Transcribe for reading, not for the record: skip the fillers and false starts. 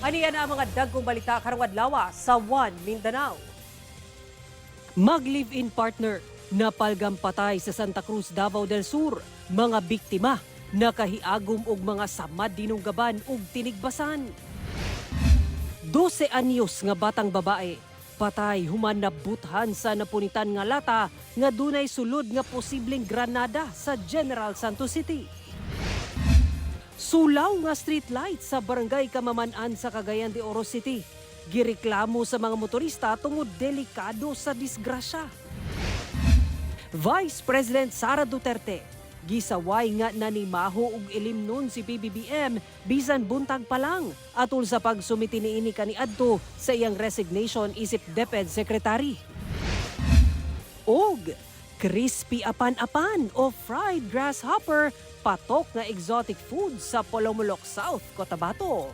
Aniya na ang mga dagkong balita karong adlaw sa One Mindanao. Mag-live-in partner, napalgam patay sa Santa Cruz, Davao del Sur. Mga biktima, nakahiagom og mga samad dinunggaban ug tinigbasan. 12 anyos nga batang babae, patay human nabuthan sa napunitan nga lata nga dunay sulod nga posibleng granada sa General Santos City. Sulaw nga street light sa Barangay Kamaman-an sa Cagayan de Oro City. Gireklamo sa mga motorista tungod delikado sa disgrasya. Vice President Sara Duterte gisaway nga nanimaho og ilimnon si PBBM bisan buntag pa lang atol sa pagsumiti niini kaniadto sa iyang resignation isip DepEd Secretary. Og crispy apan-apan o fried grasshopper, patok nga exotic food sa Polomolok South, Cotabato.